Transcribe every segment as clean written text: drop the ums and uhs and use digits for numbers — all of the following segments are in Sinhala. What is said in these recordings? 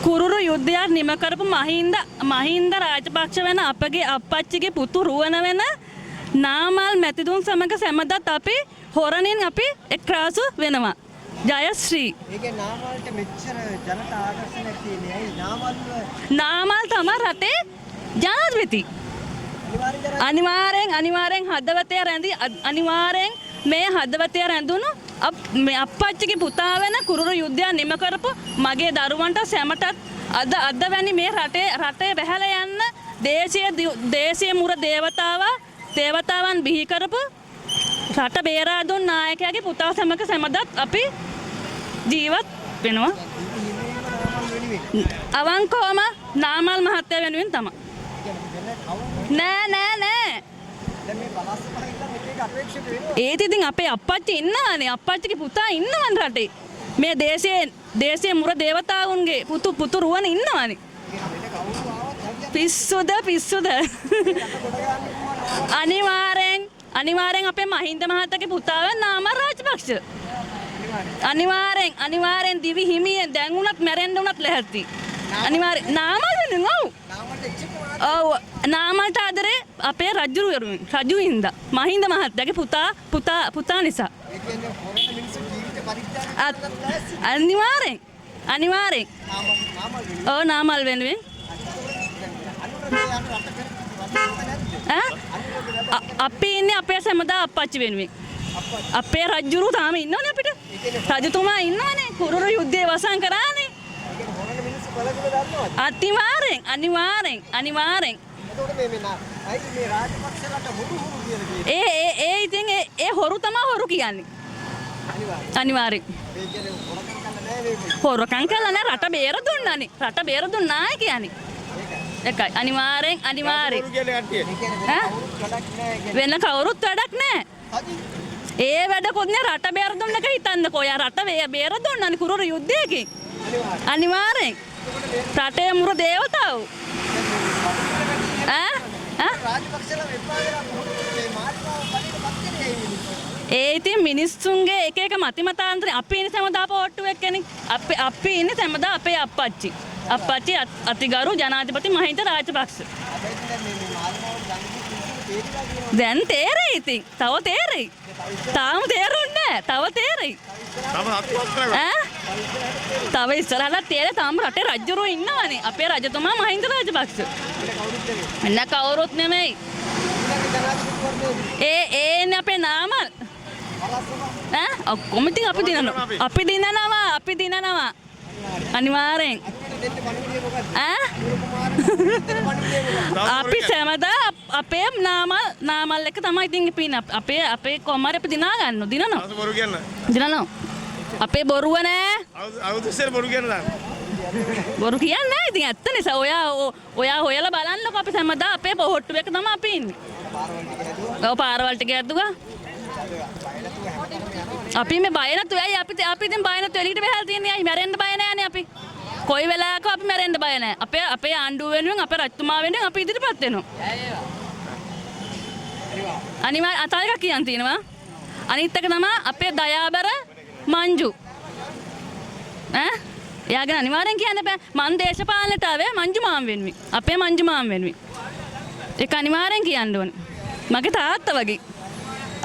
කුරුරු යුද්ධයක් නිම කරපු මහින්ද මහින්ද රාජපක්ෂ වෙන අපගේ අප්පච්චිගේ පුතු රුවන වෙන නාමල් මැතිතුන් සමග සැමදත් අපි හොරණින් අපි එක්රාසු වෙනවා. ජයශ්‍රී. ඒ කියන්නේ නාමල්ට මෙච්චර ජනතා ආකර්ෂණයක් තියෙන්නේ ඇයි? නාමල්ව නාමල් තමයි රටේ ජනාධිපති. අනිවාර්යෙන් ජනාධිපති. අනිවාර්යෙන් අනිවාර්යෙන් හදවතේ රැඳි අනිවාර්යෙන් මේ හදවතේ රැඳුණු මේ අප්පච්චිගේ පුතා වෙන කුරුරු යුද්ධය නිම කරපු මගේ දරුවන්ට සැමටත් අද අද වැනි මේ රටේ රටේ වැහැලා යන්න දේශීය මුර දේවතාවන් බිහි කරපු රට බේරා දුන් නායකයාගේ පුතා සමග සැමදත් අපි ජීවත් වෙනවා. හිමේම නාමල් වෙනුවෙන්. අවංකවම නාමල් මහත්තයා වෙනුවෙන් තමයි. ඒ කියන්නේ වෙන කවුරු නෑ නෑ නෑ. දැන් මේ පළාත් සභාව ඉඳන් එක එක අපේක්ෂක වෙනවා. ඒත් ඉතින් අපේ අප්පච්චි ඉන්නවනේ, අප්පච්චිගේ පුතා ඉන්නවනේ රටේ. මේ දේශයේ මුර දේවතාවුන්ගේ පුතු පුතු රුවන ඉන්නවනේ. ඒ කියන්නේ වෙන කවුරු ආවත් හරියට පිස්සුද පිස්සුද? රට ගොඩ ගන්න පුළුවන්. අනිවාර්යෙන් අනිවාර්යෙන් අපේ මහින්ද මහත්තයාගේ පුතා වෙන නාමල් රාජපක්ෂ. අනිවාර්යෙන්. අනිවාර්යෙන් අනිවාර්යෙන් දිවි හිමියෙන් දැන් වුණත් මැරෙන්න වුණත් ලැහැත්ති. අනිවාර්යෙන් නාමල් වෙනුවෙන්, ඔව්. නාමල්ට එච්චරම ඔව්, නාමල්ට ආදරේ අපේ රජුරු රජු හින්දා, මහින්ද මහත්තයාගේ පුතා පුතා පුතා නිසා. ඒ කියන්නේ හොරණ මිනිස්සු ජීවිත පරිත්‍යාග කරන්නත් ලෑස්ති. අනිවාර්යෙන් අනිවාර්යෙන්. නාමල් නාමල් වෙනුවෙන්. ඔව්, නාමල් වෙනුවෙන්. අනුර මේ යන රට කර රට නැද්ද? ඈ, අපි ඉන්නේ අපේ සැමදා අප්පච්චි වෙනුවෙන්. අපේ රජුරු තාම ඉන්නවනේ අපිට. රජතුමා ඉන්නවනේ. කුරුරු යුද්ධය වසන් කරානේ. ඒ කියන්නේ හොරණ මිනිස්සු බලගොඩ දන්නවද? අනිවාර්යෙන් අනිවාර්යෙන් අනිවාර්යෙන්. එතකොට මේ මේ නා ඇයි මේ රාජපක්ෂලට හොරු හොරු කියලා කියන්නේ? ඒ ඒ ඒ ඉතින් ඒ ඒ හොරු තමයි හොරු කියන්නේ. අනිවාර්යෙන්. අනිවාර්යෙන්. මේ කියන්නේ හොරකම් කරලා නෑ මේගොල්ලෝ. හොරකම් කළා නෑ, රට බේර දුන්නානේ. රට බේර දුන්නා කියන්නේ. ඒකයි. ඒකයි අනිවාර්යෙන් අනිවාර්යෙන්. හොරු කියන්නේ කට්ටිය. ඒ කියන්නේ වෙන ඈ? කවුරුත් වැඩක් නෑ ඒ කියන්නේ. වෙන කවුරුත් වැඩක් නෑ. සජි ඒ වැඩකුත් නෑ, රට බේර දුන්න එක හිතන්නකෝ. ඔයා රට බේර දුන්නානේ කුරුරු යුද්ධයකින්. අනිවාර්යෙන්. අනිවාර්යෙන්. රටේ මුර දේවතාවෝ. ඈ ඈ රාජපක්ෂලා එපා වෙලා කොහොමද මේ මාලිගාව බලයට පත් කරේ ඇයි මිනිස්සු? ඒ ඉතින් මිනිස්සුන්ගේ එක එක මති මතාන්තර. අපි ඉන්නේ සැමදා පොට්ටු එක්කනේ. අපි අපි ඉන්නේ සැමදා අපේ අප්පච්චි. අප්පච්චි අතිගරු ජනාධිපති මහින්ද රාජපක්ෂ. හැබැයි ඉතින් දැන් මේ මේ මාලිගාවට ගන්න මිනිස්සු තේරිලා තියෙනවා. දැන් තේරෙයි ඉතින්. තව තේරෙයි. තාම තේරුන්නේ නෑ. තව තේරෙයි. තම සත්තුවක් කරනවා. ඈ, තව ඉස්සරහට තේරෙයි. තාම රටේ රජුරෝ ඉන්නවනේ. අපේ රජතුමා මහින්ද රාජපක්ෂ. වෙන කවුරුත් නෙමෙයි. වෙන කවුරුත් නෙමෙයි. ඊළඟ ජනාධිපතිවරණයේදී ඒ ඒ ඉන්නේ අපේ නාමල්. පළාත් සභාව ඈ, ඔක්කොම ඉතින් අපි දිනනවා. අපි දිනනවා. අපි දිනනවා. අනිවාර්යෙන්. අනුරට දෙන්න පණිවිඩය මොකද්ද? ඈ, අනුර කුමාරට දෙන්න පණිවිඩය මොකද්ද? අපි සැමදා අපේ නාමල් නාමල් එක තමයි ඉතින් අපි ඉන්නේ. අපේ අපේ කොහොම හරි අපි දිනා ගන්නවා. දිනනවා. අවුරුදු බොරු කියන්න. දිනනවා. අපේ බොරුව නෑ. අවුරුදු අවුරුදු ඉස්සර බොරු කියන්න දාන්න. බොරු කියන්නේ නෑ ඉතින් ඇත්ත නිසා. ඔයා ඔයා හොයලා බලන්නකෝ, අපි සැමදා අපේ පොහොට්ටුව එක තමයි අපි ඉන්නේ. පාරවල් ටික හැදුවා. ඔව්, පාරවල් ටික හැදුවා. බය නැතුව හැමතැනම යනවා. අපි මේ බය නැතුව ඇයි අපි අපි ඉතින් බය නැතුව එළියට බහලා තියන්නේ ඇයි? මැරෙන්න බය නෑනේ අපි. කොයි වෙලාවක අපි මැරෙන්න බය නෑ. අපේ අපේ ආණ්ඩුව වෙනුවෙන්, අපේ රජතුමා වෙනුවෙන් අපි ඉදිරිපත් වෙනවා. අනිවාර්ය. තව එකක් කියන්න තියෙනවා. අනිත් එක තමයි අපේ දයාබර මංජු. ඈ, එයා ගැන අනිවාර්යෙන් කියන්න බෑ. මං දේශපාලනයට ආවේ මංජු මාම් වෙනුවෙන්. අපේ මංජු මාම් වෙනුවෙන්. ඒක අනිවාර්යෙන් කියන්න ඕනේ. මගේ තාත්තා වගේ.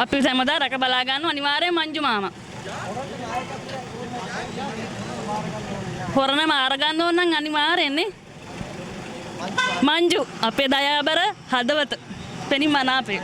අපි සැමදා රැක බලා ගන්නවා අනිවාර්යෙන් මංජු මාමා. හොරණ මාර ගන්න ඕන නම් අනිවාර්යෙන් නේ. මංජු අපේ දයාබර හදවත පෙනින් මනාපේ.